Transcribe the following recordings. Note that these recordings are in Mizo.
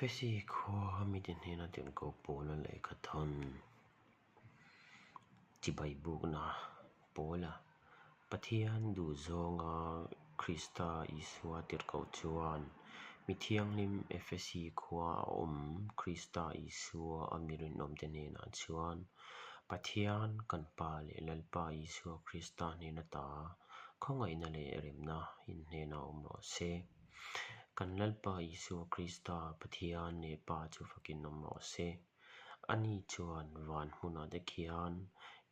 Efesi khua mite hnena tirhkoh Paula lehkha thawn chibai bukna Paula Pathian duhzawnga Krista Isua tirhkoh chuan mi thianghlim Efesi khua a awm Krista Isua a mi rinawmte hnenah chuan Pathian kan Pa leh Lalpa Isua Krista hnena ta khawngaihna leh remna in hnenah awm rawh se. Kan Lalpa Isua Krista, Pathian leh Pa chu fakin awm rawh se. Ani chuan van hmunah te khian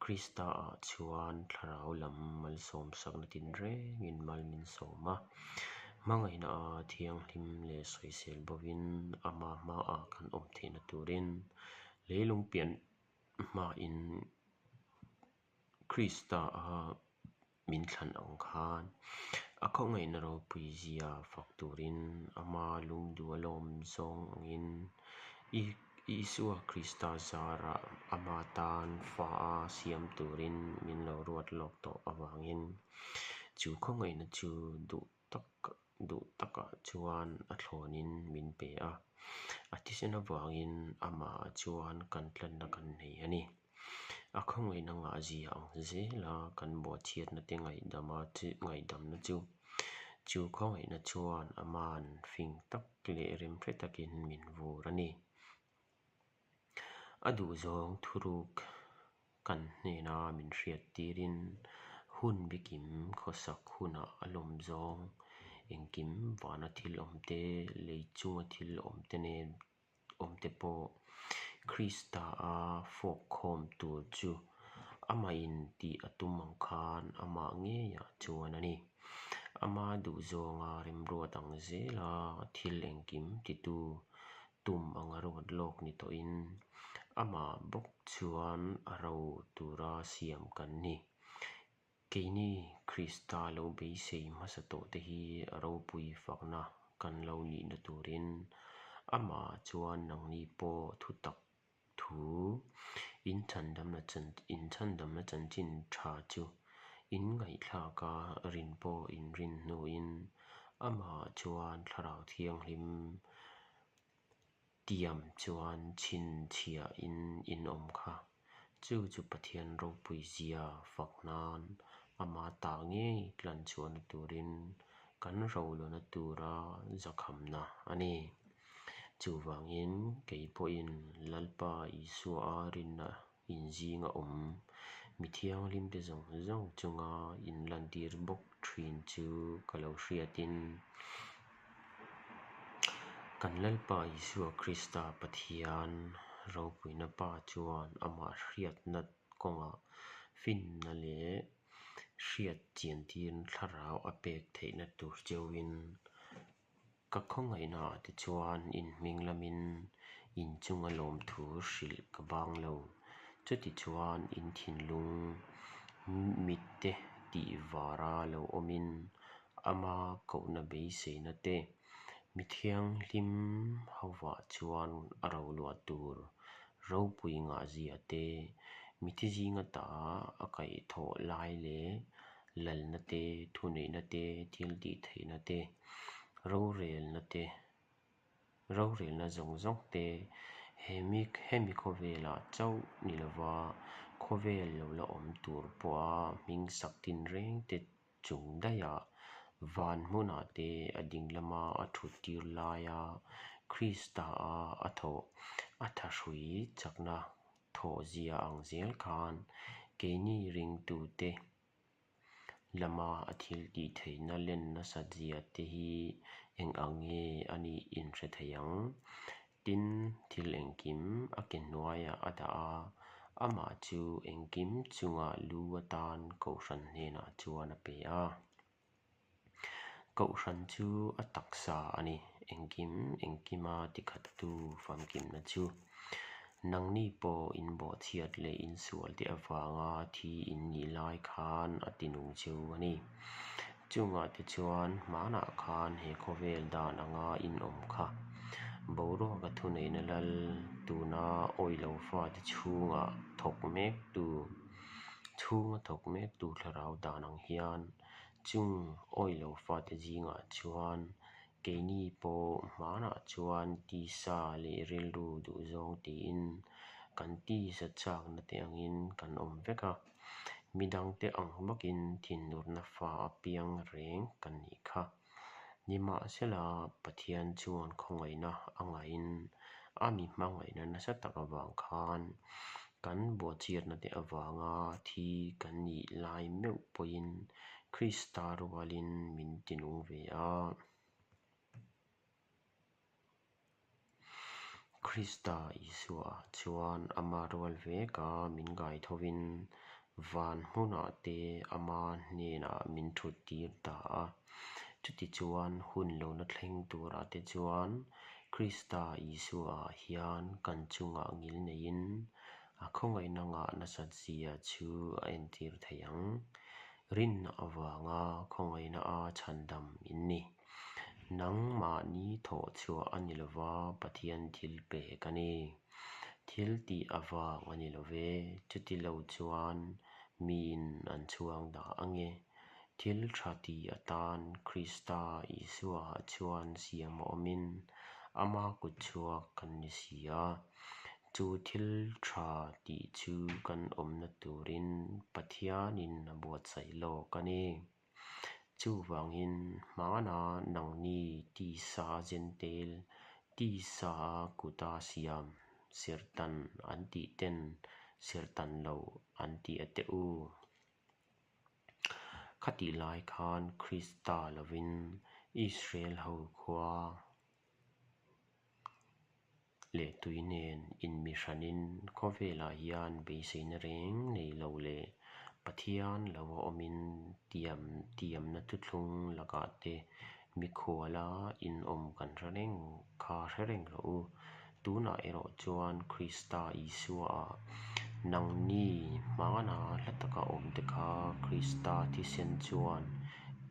Krista-ah chuan thlarau lam malsawmsakna tinrengin mal min sawm a. Hmangaihna a thianghlim leh sawisel bovin ama hmaah kan awm theihna turin leilung pian hmain Krista-a min thlan ang khan a khawngaihna ropui zia fak turin ama lungduh a lawm zawng angin Isua Krista zarah ama tan fa a siam turin min lo ruat lawk tawh avangin chu khawngaihna chu duh tak duh takah chuan a thlawnin min pe a, a thisen avangin amah chuan kan tlanna kan nei a ni. A khawngaihna ngahzia ang zela kan bawhchhiatna te ngaihdama chu ngaihdamna chu chu khawngaihna chuan aman fing tak leh remhre takin min vur a ni. A duhzawng thuruk kan hnena min hriat tirin hun bikim khawsak hunah a lawm zawng engkim vana thil awm te, lei chunga thil awm te nen awm te pawh Krista a fawk khawm tur chu amah in tih a tum ang khan amah ngeiah chuan a ni. Ama duhzawnga remruat ang zela thil engkim titu tum anga ruat lawk ni tawhin amah bawk chuan a ro tura siam kan ni. Keini Krista lo beisei hmasa tawhte hi a ropui fakna kan lo nihna turin amah chuan nangni pawh thutak thu inchhandamna chanchin tha chu in ngaihthlaka rin pawh in rin hnuin amah chuan Thlarau Thianghlim tiam chuan chhinchhiahin in awm kha. Chu chu Pathian ropui zia fak nan ama ta ngei tlan chhuahna turin kan rolawna tura zakhamna a ni. Chuvangin kei pawhin Lalpa Isua a rinna inzinga awm mi thianghlimte zawng zawng chunga inlantir bawk thin chu ka lo hriatin kan Lalpa Isua Krista Pathian ropuina Pa chuan amah hriatna kawngah finna leh hriat chiantir thlarau a pek theihna tur cheuhin Ka khawngaihnaah te chuan in hming lamin in chunga lawmthu hrilh ka bang lo. Chutichuan in thinlung mitte tih vara lo awmin ama kohna beiseina te mi thianghlim hovah chuan a roluah tur ropui ngahzia te, mithi zinga ta a kaihthawh lai leh lalna te, thuneihna te, thil tih theihna te, rorelna te, rorelna zawng zawng te, hemi hemi khawvelah chauh ni lova khawvel lo la awm tur pawha hming sak tinreng te chung daihah van hmunah te a ding lama a thut tir laia Krista a a thawh a thahrui chakna thawh zia ang zel khan keini ringtute lama a thil tih theihna len nasat zia te hi eng ang nge a nih inhre thei ang? Tin, thil engkim a ke hnuaiah a dah a, amah chu engkim chunga lu atan Kohhran hnenah chuan a pe a. Kohhran chu a taksa a ni, engkim engkima tikhattu famkimna chu. Nangni pawh inbawhchhiat leh insualte avanga thi in nih lai khan a tinung cheu a ni. Chungah te chuan hmanah khan he khawvel dan anga inawm kha boruaka thuneihna lal tuna awilo fate chhungah thawk mektu chhunga thawk mektu thlarau dan ang hian Chung awilo fate zingah chuan Keini pawh hmanah chuan tisa leh rilru duhzawng tiin kan tisa chakna te angin kan awm vek a. Midangte ang bawkin thinurna fa apiang reng kan nih kha. Nimahsela, Pathian chuan khawngaihna a ngaihin a mi hmangaihna nasa tak avang khan kan buachiatna te avanga thi kan nih lai meuh pawhin Krista rualin min tinung ve a. Krista Isua chuan ama rual veka min ngaithovin van hmunah te ama hnenah min thut tir ta a. Chutichuan hun lona thleng turah te chuan Krista Isua hian kan chungah ngil neiin a khawngaihna ngah nasat zia chu a entir thei ang. Rinna avanga khawngaihna a chhandam in ni. Nangmahni thawh chhuah a ni lova, Pathian thil pek a ni. Thil tih avang a ni lo ve, chuti lo chuan miin an chhuang dah ang e. Thil tha ti atan Krista Isua chuan siam a awmin ama kut chhuak kan ni si a. Chu thil tha tih chu kan awmna turin Pathianin a buatsaih lawk a ni. Chuvangin hmana nangni tisa Jentail, tisa kuta siam serhtan an tih ten serhtan lo an ti a teh u. Khatih lai khan Krista lovin Israel ho khua leh tui nen inmihranin khawvelah hian beiseina reng nei lo leh Pathian lo a awmin tiam tiamna thuthlung lakah te mikhuala inawm kan hre reng kha hre reng rawh u. Tunah erawh chuan Krista Isua-ah nangni hmana hla taka awmte kha Krista thisen chuan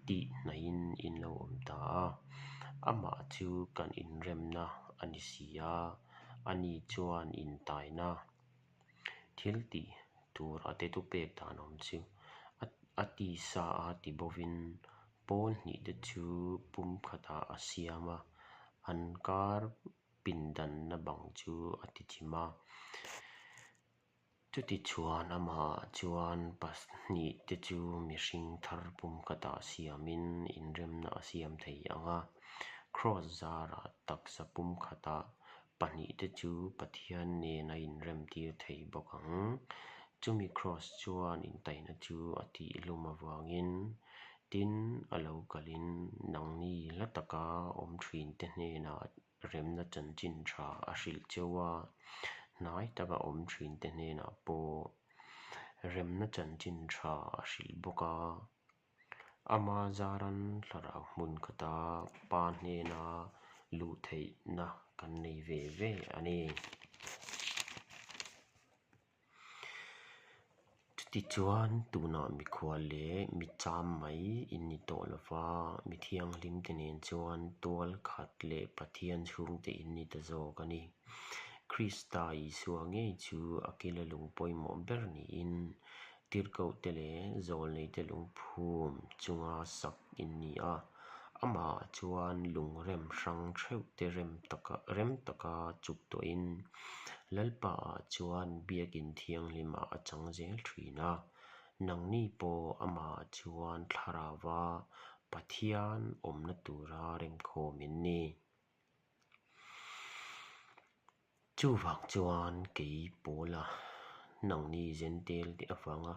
tih hnaihin in lo awm ta a. Amah chu kan inremna a ni si a, ani chuan intaina thil tih tur a te thupek dan awm chu a tisa a ti bovin pawl hnih te chu pumkhatah a siam a, an kar pindanna bang chu a ti chim a. Chutichuan amah chuan pahnih te chu mihring thar pumkhatah siamin inremna a siam thei ang a, Kraws zarah taksa pumkhatah pahnih te chu Pathian nen a inremtir thei bawk ang. Chumi Kraws chuan intaihna chu a tihhlum avangin tin a lo kalin nangni hla taka awm thinte hnenah remna chanchin tha a hrilh cheu a, hnai taka awm thinte hnenah pawh remna chanchin tha a hrilh bawk a. Ama zaran thlarau hmun khata pa hnena luh theihna kan nei ve ve a ni. Chutichuan, tunah mikhual leh mi cham mai in ni tawh lo va, mi thianghlimte nen chuan tual khat leh Pathian chhungte in ni ta zawk a ni. Krista Isua ngei chu a kila lung pawimawh ber niin, tirhkohte leh zawlneite lungphum chunga sak in ni a, amah chuan lungrem hrang theuhte rem taka rem taka chuk tawhin Lalpa ah chuan biakin thianghlimah a chang zel thin a, nangni pawh amah chuan thlarauva Pathian awmna tura remkhawm in ni. Chuvang chuan kei Paula nangni Jentail te avanga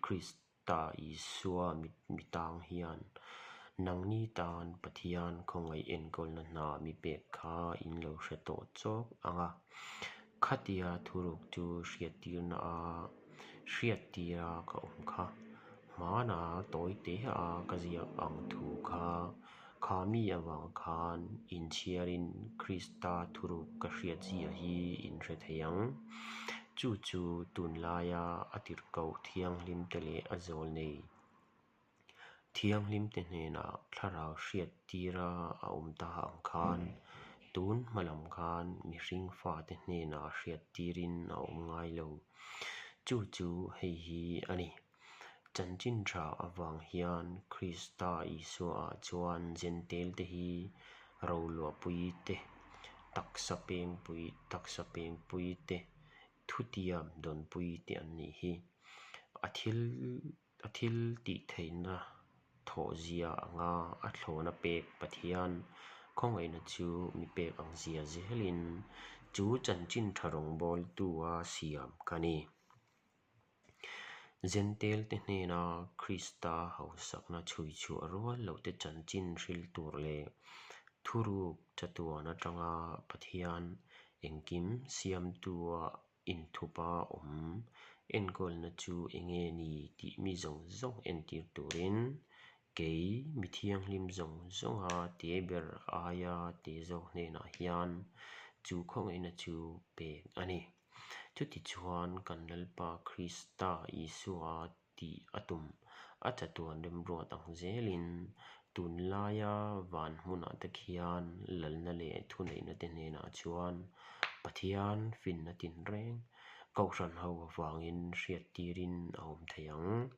Krista Isua mi tang hian nangni tan Pathian khawngaih enkawlna hna mi pek kha in lo hre tawh chawk ang a. Khatia thuruk chu hriattirna a hriattira ka awm kha. Hmana tawi te a ka ziak ang thu kha Kha mi avang khan inchhiarin Krista thuruk ka hriat zia hi in hre thei ang. Chu chu tunlaia a tirhkoh thianghlimte leh a zawl nei thianghlimte hnenah thlarau hriat tira a awm ta ang khan tun hma lam khan mihring fate hnenah hriat tirin a awm ngai lo. Chu chu hei hi a ni. Chanchin Tha avang hian Krista Isuaah chuan Jentail-te hi roluahpui te, taksa pengpui, taksa pengpui te, thutiam dawnpui te an nih hi. A thil a thil tih theihna thawhzia anga a thlawna pek Pathian khawngaihna chu mi pek ang zia zelin chu chanchin tha rawngbawltua siam ka ni. Jentail-te hnena Krista hausakna chhui chhuah rual lohte chanchin hril tur leh thuruk chatuan atanga Pathian engkim siamtua inthupa awm enkawlna chu enge ni tih mi zawng zawng entir turin kei mi thianghlim zawng zawnga te ber aia te zawk hnenah hian chu khawngaihna chu pek a ni. Chutichuan kan Lalpa Krista Isua tih a tum. A chatuan remruat ang zelin tunlaia van hmunah te khian lalna leh thuneihna te hnenah chuan Pathian finna tinreng Kohhran ho avangin hriattirin a awm thei ang.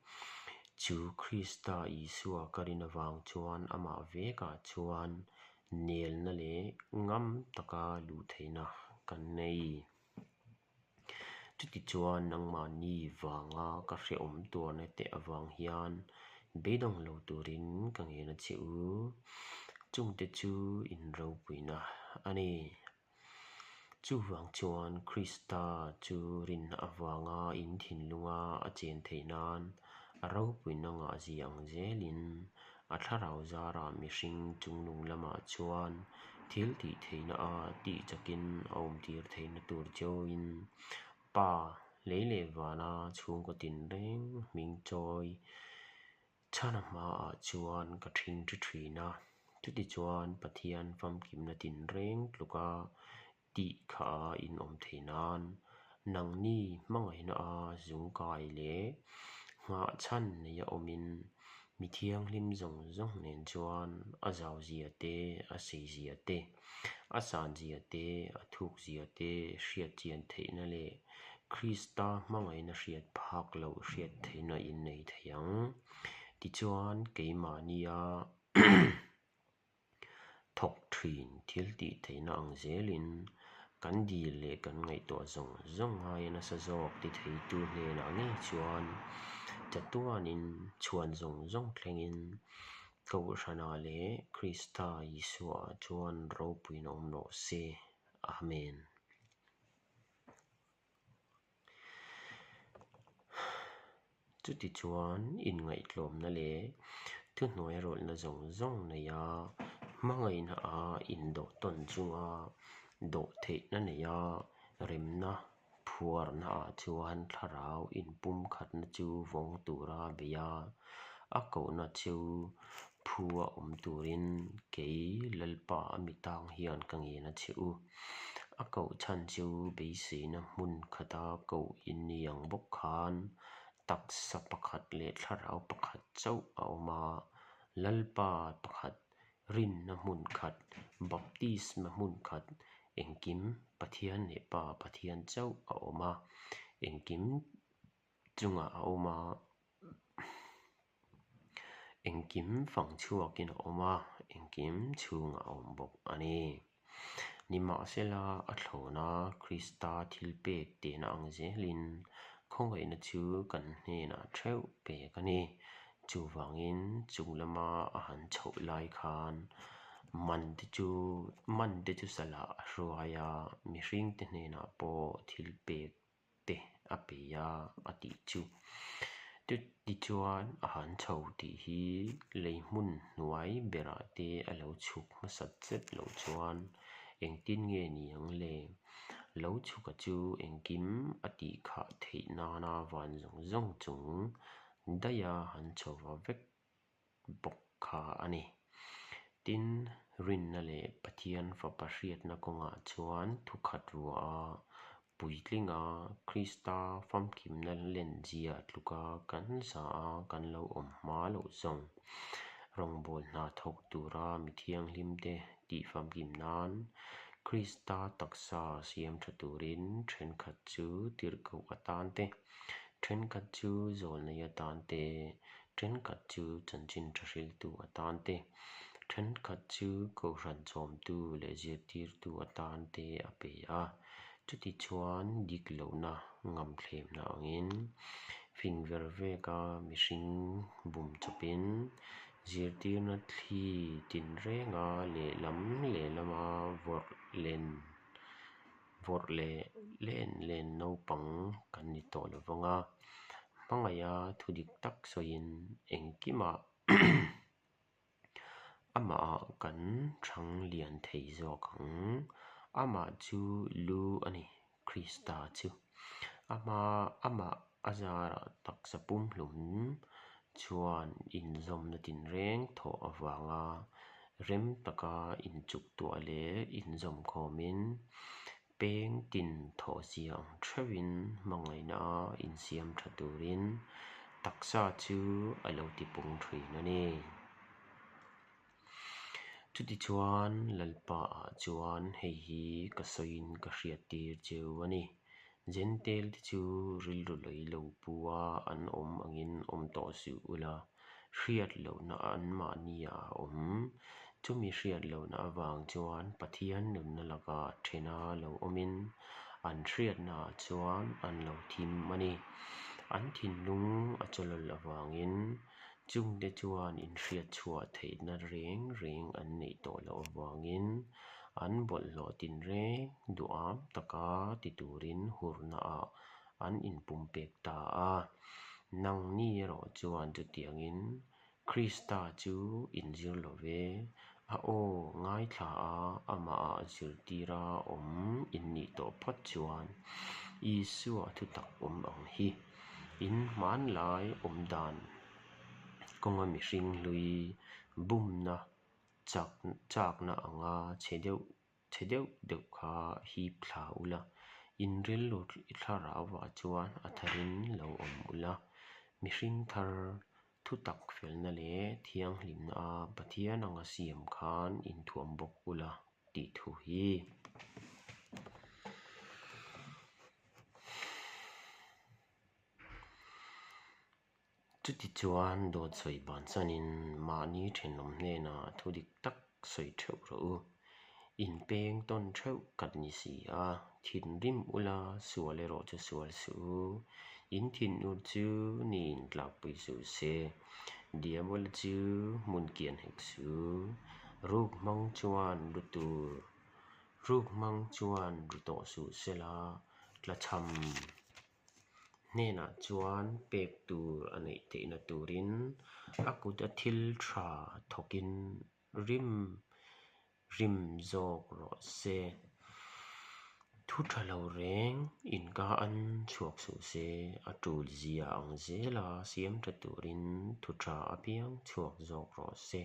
Chu Krista Isua ka rin avang chuan amah vekah chuan nelna leh ngam taka luh theihna kan nei. Chutichuan nangmahni vanga ka hrehawm tuarna te avang hian beidawng lo turin ka ngen a che u. Chungte chu in ropuina a ni. Chuvang chuan Krista chu rinna avanga in thinlunga a chen theih nan a ropuina ngahzia ang zelin A thlarau zarah mihring chungnung lamah chuan thil tih theihna a tih chakin a awmtir theihna tur cheuhin Pa lei leh vana chhungkaw tinreng hming chawi chhana hmaah chuan ka ṭhing ṭhi ṭhin a. Chutichuan Pathian famkimna tinreng tluka tih kha a inawm thei nan nangni hmangaihna a zungkai leh nghahchhan neia awmin mi thianghlim zawng zawng nen chuan a zauzia te, a seizia te, a sanzia te, a thukzia te hriat chian theihna leh Krista hmangaihna hriat phak loh hriat theihna in nei thei ang. Tichuan keimahnia Thawk thin thil tih theihna ang zelin kan dil leh kan ngaihtuah zawng zawng aia nasa zawk ti theitu hnenah ngei chuan chatuanin chhuan zawng zawng thlengin Kohhranah leh Krista Isuaah chuan ropuiin awm rawh se. Amen. Chutichuan, inngaihtlawmna leh thuhnuairawlhna zawng zawng neia hmangaihna a indawh tawn chunga dawh theihna neia remna phuarnaah chuan thlarau inpumkhatna chu vawng tura bei a, a kohna chu phu a awm turin kei Lalpa a mitang hian ka ngen a che u. A koh chhan chu beiseina hmun khata koh in ni ang bawk khan taksa pakhat leh thlarau pakhat chauh a awm a, Lalpa pakhat, rinna hmun khat, baptisma hmun khat, engkim Pathian leh Pa Pathian chauh a awm a, engkim chungah a awm a. Engkim fang chhuakin a awm a, engkim chhungah a awm bawk a ni. Nimahsela, a thlawna Krista thilpek tehna ang zelin khawngaihna chu kan hnenah theuh pek a ni. Chuvangin chung lama a han chhoh lai khan mante chu mante chu salah a hruai a, mihringte hnenah pawh thilpek te a pe a a tih chu. Tichuan a han chho tih hi lei hmun hnuai berah te a lo chhuk hmasat zet loh chuan engtin nge ni ang le? Lo chhuka chu engkim a tih khah theih nana van zawng zawng chung daiha han chho va vek bawk kha a ni. Tin, rinna leh Pathian Fapa hriatna kawngah chuan thukhat ruah a puitlinga Krista famkimna lenzia tluka kan za a kan lo awm hma loh zawng. Rawngbâwl hna thawk tura mi thianghlimte tih famkim nan Krista taksa siam ṭha turin ṭhenkhat chu tirhkoh atan te. Thenkhat chu zawlnei atan te, thenkhat chu chanchin tha hriltu atan te, thenkhat chu kohhran chawmtu leh zirtirtu atan te a pe a. Chutichuan dik lohna ngamthlemna angin fing ver veka mihring bum chawpin zirtirna thli tinrenga lehlam lehlama vawrh len vawrh leh len len naupang kan ni tawh lo vang a, hmangaiha thu dik tak sawiin engkimah amahah kan thang lian thei zawk ang. Amah chu lu a ni, Krista chu. Ama amah a zarah taksa pumhlum chuan inzawmna tinreng thawh avanga rem taka inchuktuah leh inzawmkhawmin peng tin thawh zia ang theuhin hmangaihna a insiam tha turin taksa chu a lo tipung thin a ni. Chutichuan Lalpaah chuan hei hi ka sawiin ka hriattir cheu a ni. Jentail te chu rilru lei lo pu a an awm angin awm tawh suh ula, hriat lohna anmahniah a awm. Chumi hriat lohna avang chuan Pathian nunna lakah thena lo awmin an hriatnaah chuan an lo thim a ni. An thinlung a chawlawl avangin Chungte chuan inhriatchhuah theihna reng reng an neih tawh loh avangin an bawlhhlawh tinreng duham taka ti turin hurnaah an inpumpek ta a. Nangni erawh chuan chutiangin Krista chu inzir lo ve, a aw ngaithla a, amahah zirtira awm in nih tawh phawt chuan Isua thutak awm ang hi. In hmanlai awm dan kawnga mihring hlui bumna chak chakna anga chhe deuh chhe deuh deuh kha hip thla ula, in rilru thlarauah chuan a tharin lo awm ula, mihring thar thutak felna leh thianghlimna a Pathian anga siam khan inthuam bawk ula tih thu hi. Chutichuan dawt sawi bansanin mahni thenawm hnenah thu dik tak sawi theuh rawh u. Inpeng tawn theuh kan ni si a, thinrim ula sual erawh chu sual suh u. In thinur chu ni intlakpui suh se, Diabola chu hmun kian hek suh. Ruk hmang chuan ru tur Ruk hmang chuan ru tawh suh sela, tlachham hnenah chuan pek tur a neih theihna turin a kut a thil tha thawkin rim rim zawk rawh se. Thu tha lo reng inka an chhuak suh se, a tul zia ang zela siam tha turin thu tha apiang chhuak zawk rawh se.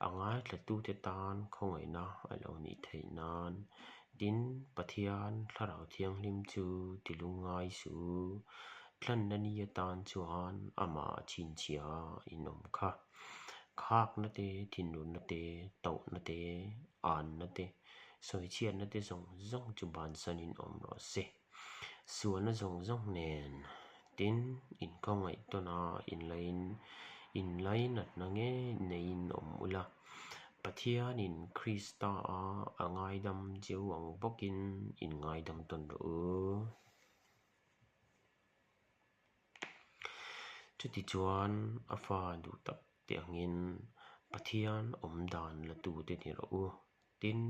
A ngaithlatute tan khawngaihna a lo nih theih nan. Tin, Pathian Thlarau Thianghlim chu ti lungngai suh u, tlanna ni atan chuan amah chhinchhia in awm kha. Khakna te, thinurna te, tauhna te, anna te, sawichhiatna te zawng zawng chu bansanin awm rawh se. Sualna zawng zawng nen tin inkhawngaih tawn a inlain inlainatna nge neiin awm ula, Pathianin Krista a a ngaidam cheu ang bawkin inngaidam tawn rawh u. Chutichuan a fa duh tak te angin Pathian awm dan la tute ni rawh u. Tin,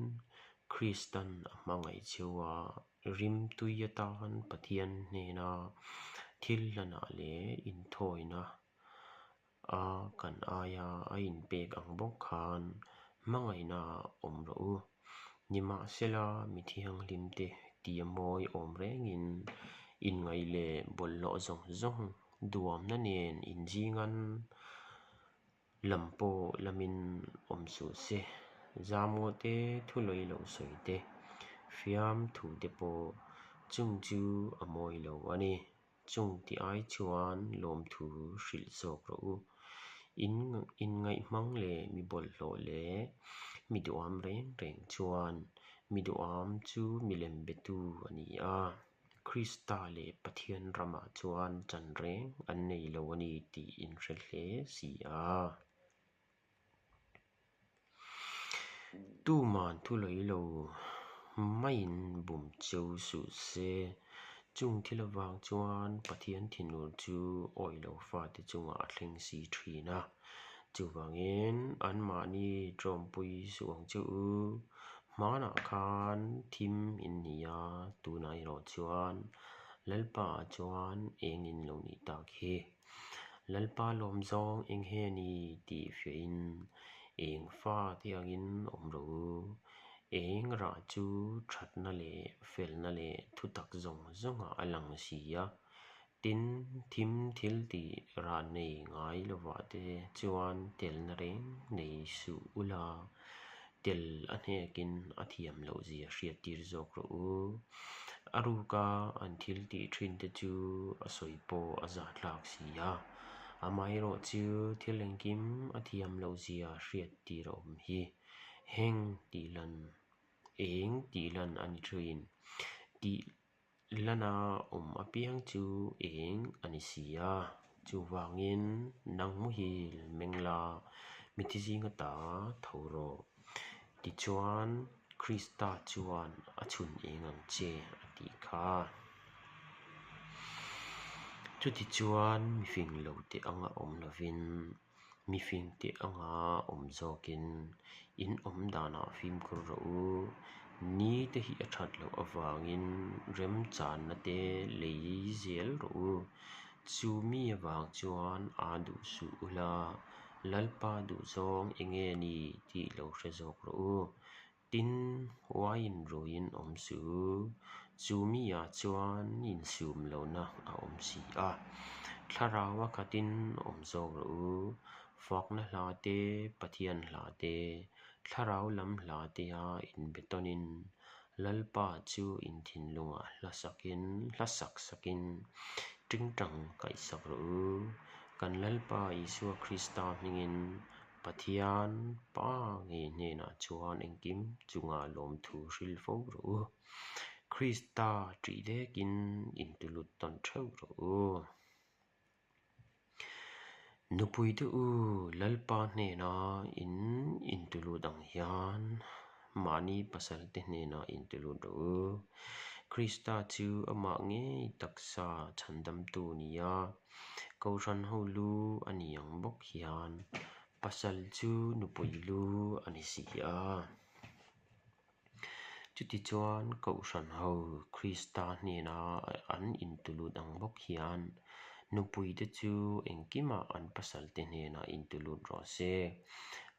Kristan a hmangaih cheu a, rimtui atan Pathian hnena thil hlanah leh inthawina a kan aia a inpek ang bawk khan hmangaihna awm rawh u. Nimahsela, mi thianghlimte tia mawi awm rengin inngaih leh bawlhhlawh zawng zawng duamna nen inzingan Lam pawh lamin awm suh se, zamngawh te, thu lawi lo sawi te, fiam thu te pawh chung chu a mawi lo a ni. Chung ti ai chuan lawmthu hrilh zawk rawh u. In inngaihhmang leh mi bawlhhlawh leh mi duham reng reng chuan mi duham chu milem betu a ni a. Krista leh Pathian ramah chuan chan reng an nei lo a ni tih in hre hle si a. Tuman thu lawi lo maiin bum cheu suh se. Chung thil avang chuan Pathian thinur chu awih lo fate chungah a thleng si thin a. Chuvangin anmahni tawmpui suh ang che u. Hmanah khan thim in ni a, tunah erawh chuan Lalpa ah chuan eng in lo nih tak hi. Lalpa lawm zawng eng he a ni tih fiahin eng fa te angin awm rawh u. Eng rah chu thatna leh felna leh thutak zawng zawngah a lang si a. Tin, thim thil tih rah nei ngai lovah te chuan telna reng nei suh ula, tel a hnekin a thiam loh zia hriat tir zawk rawh u. A ruka an thil tih thin te chu a sawi pawh a zah tlak si a, amaherawh chu thil engkim a thiam loh zia hriat tir a awm hi. Heng tih lan eng tih lan a ni thin. Tih Lana awm apiang chu eng a ni si a, chuvangin nang muhil meng la, mithi zinga ta tho rawh. Tichuan, Krista chuan a chhun eng ang che a tih kha. Chutichuan, mifing lo teh anga awm lovin, Mifing teh anga awm zawkin in awm danah fimkhur rawh u. Ni te hi a that loh avangin remchanna te lei zel rawh u. Chu mi avang chuan aa duh suh ula, Lalpa duh zawng enge ni tih lo hre zawk rawh u. Tin, uaiin ruiin awm suh u. Chu miah chuan insum lohna a awm si a. Thlarau a khatin awm zawk rawh u. Fakna hla te, Pathian hla te, thlarau lam hla tea inbe tawnin Lalpa chu inthinlungah hla sakin, hla sak sakin tingtang kaihsak rawh u. Kan Lalpa Isua Krista hmingin Pathian Pa ngei hnenah chuan engkim chunga lawmthu hril fo rawh u. Krista ṭih dekin intulut tawn ṭheuh rawh u. Nupuite u, Lalpa hnena in intulut ang hian mahni pasalte hnenah intulut rawh u. Krista chu amah ngei taksa chhandamtu nia Kohhran ho lu a ni ang bawk hian pasal chu nupui lu a ni si a. Chutichuan Kohhran ho Krista hnena an intulut ang bawk hian nupuite chu engkimah an pasalte hnenah intulut rawh se.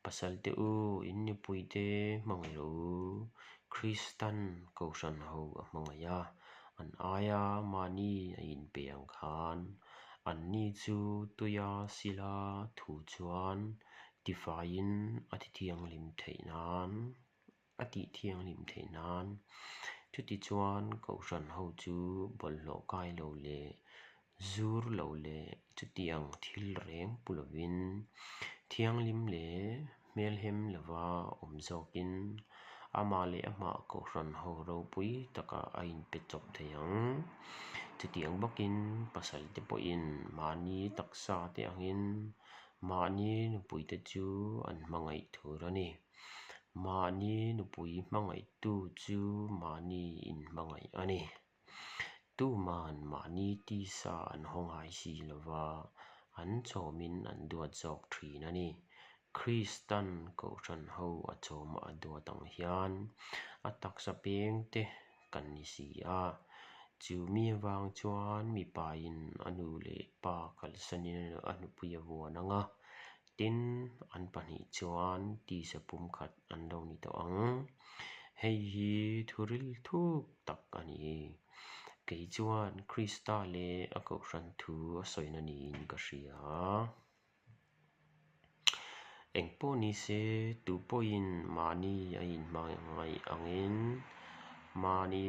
Pasalte u, in nupuite hmangaih rawh u. Kristan Kohhran ho a hmangaih a. An aia mahni a inpe ang khan anni chu tuia sila thu chuan tifaiin a ti thianghlim theih nan, a tih thianghlim theih nan. Chutichuan Kohhran ho chu bawlhhlawh kai lo leh zur lo leh chutiang thil reng pu lovin thianghlim leh hmelhem lova awm zawkin amah leh amah Kohhran ho ropui takah a inpe chawp thei ang. Chutiang bawkin pasalte pawhin mahni taksa te angin mahni nupuite chu an hmangaih thur a ni. Mahni nupui hmangaihtu chu mahni inhmangaih a ni. Tuman mahni tisa an haw ngai si lo va, an chawmin an duat zawk thin a ni. Kristan Kohhran ho a chawma a duat ang hian a taksa peng te kan ni si a. Chu mi avang chuan mipain a nu leh pa kalsanin a nupui a vuan ang a, Tin, an pahnih chuan tisa pumkhat an lo ni tawh ang. Hei hi thuril thuk tak a ni. Kei chuan Krista leh a Kohhran thu a sawina niin ka hria. Engpawh ni se, tu pawhin mahni a inhmangaih angin, mahni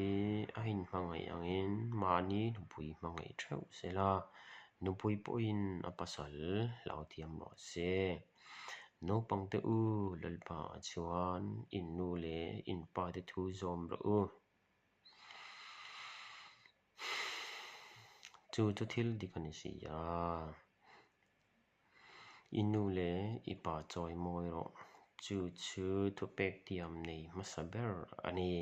a inhmangaih angin mahni nupui hmangaih theuh sela, Nupui pawhin a pasal hlau thiam rawh se. Naupangte u Lalpa ah chuan in nu leh in pa te thu zawm rawh u. Chu chu thil dik a ni si a. I nu leh i pa chawi mawi rawh. Chu chu thupek tiam nei hmasa ber a ni.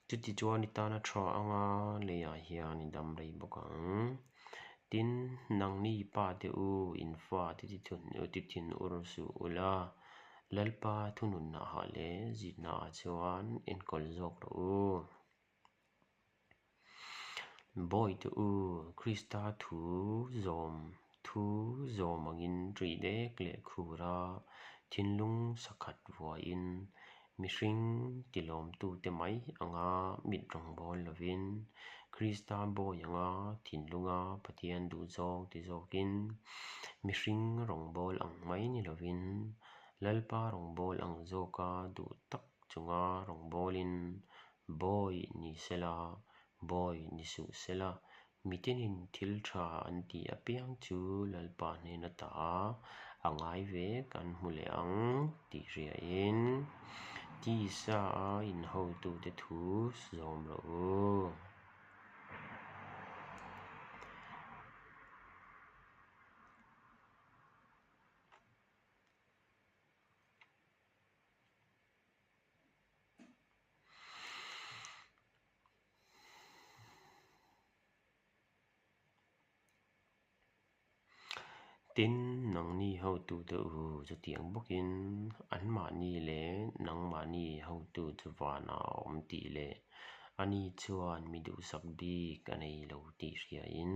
Chutichuan i tana tha anga leiah hian i dam rei bawk ang. Tin, nangni pa te u in fa te tithin ur suh ula, Lalpa thununnaah leh zitnaah chuan enkawl zawk rawh u. Bawihte u, Krista thu zawm thu zawm angin ṭih dek leh khura thinlung sakhat vuahin mihring tilawmtute mai anga mit rawngbâwl lovin Krista bawi anga thinlunga Pathian duhzâwng ti zâwkin mihring rawngbâwl ang mai ni lovin Lalpa rawngbâwl ang zâwka duh tak chunga rawngbâwlin Bawi ni sela, bawi ni suh sela, mitinin thil tha an tih apiang chu Lalpa hnen ata a ngai vek an hmu leh ang tih hriain tisa a inhotute thu zawm rawh u. Tin, nangni hotute u chutiang bawkin anmahni leh nangmahni hotu chu vanah a awm tih leh ani chuan mi duhsak bik a nei lo tih hriain,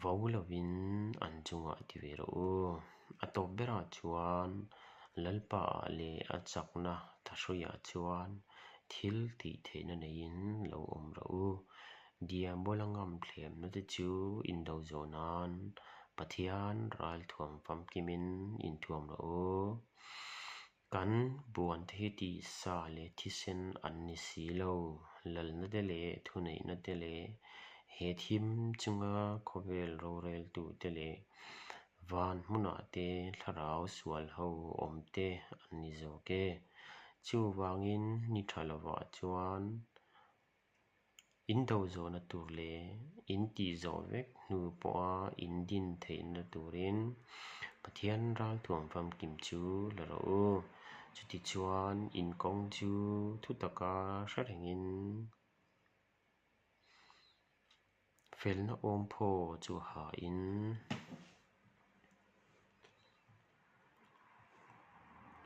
Vo lovin an chungah ti ve rawh u. A tawp berah chuan Lalpa ah leh a chakna thahruiah chuan thil tih theihna neiin lo awm rawh u. Diabola ngam thlemna te chu indo zawh nan Pathian ralthuam famkimin inthuam rawh u. Kan buante hi tisa leh thisen an ni si lo, lalna te leh thuneihna te leh he thim chunga khawvel roreltu te leh van hmunah te thlarau sual ho awm te an ni zawk e. Chuvangin ni tha lovah chuan In do zawhna tur leh in tih zawh vek hnu pawha in din theihna turin Pathian ralthuam famkim chu la rawh u. Chutichuan in kawng chu thu taka hre rengin felna awmphaw chu hain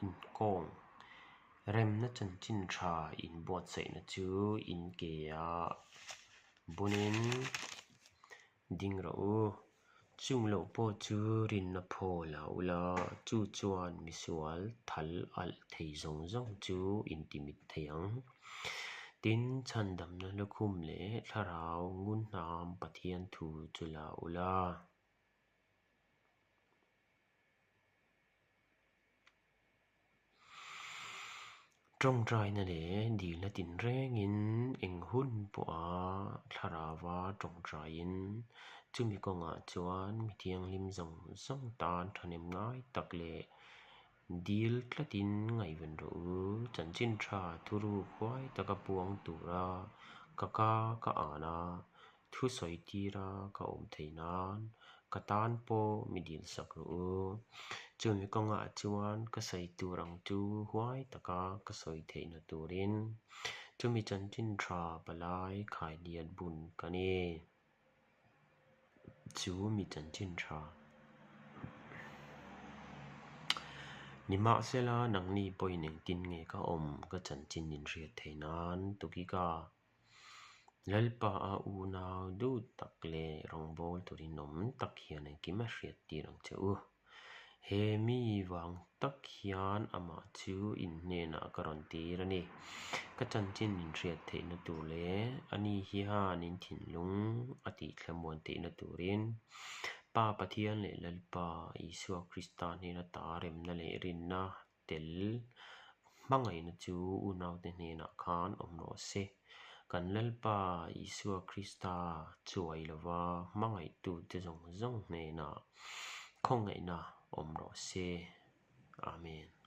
Inkawng remna chanchin tha inbuatsaihna chu in ke a bunin ding rawh u. Chung loh pawh chu rinna phaw la ula, chu chuan misual thal alh thei zawng zawng chu intimit thei ang. Tin, chhandamna lukhum leh thlarau ngunhnam Pathian thu chu la ula. Tawngtaina leh dilna tinrengin eng hun pawha thlarauva tawngtaiin chumi kawngah chuan mi thianghlim zawng zawng tan thahnem ngai tak leh dil tlatin ngaihven rawh u. Chanchin tha thuruk huai taka puang tura ka ka ka an a, Thu sawi tira ka awm theih nan ka tan pawh mi dil sak rawh u. Chumi kawngah chuan ka sawi tur ang chu huai taka ka sawi theihna turin chumi chanchin tha palai khailiat bun ka ni. Chu mi chanchin tha. Nimahsela nangni pawhin engtin nge ka awm ka chanchin inhriat theih nan tukika Lalpa a unau duh tak leh rawngbâwl turin awm tak hian engkim a hriat tir ang che u. He mi vang tak hian amah chu in hnenah ka rawn tir a ni. Ka chanchin in hriat theihna tur leh ani hian in thinlung a tihthlamuan theihna turin Pa Pathian leh Lalpa Isua Krista hnena ta remna leh rinna tel hmangaihna chu unaute hnenah khan awm rawh se. Kan Lalpa Isua Krista chuai lova hmangaihtute zawng zawng hnenah khawngaihna awm rawh se. Amen.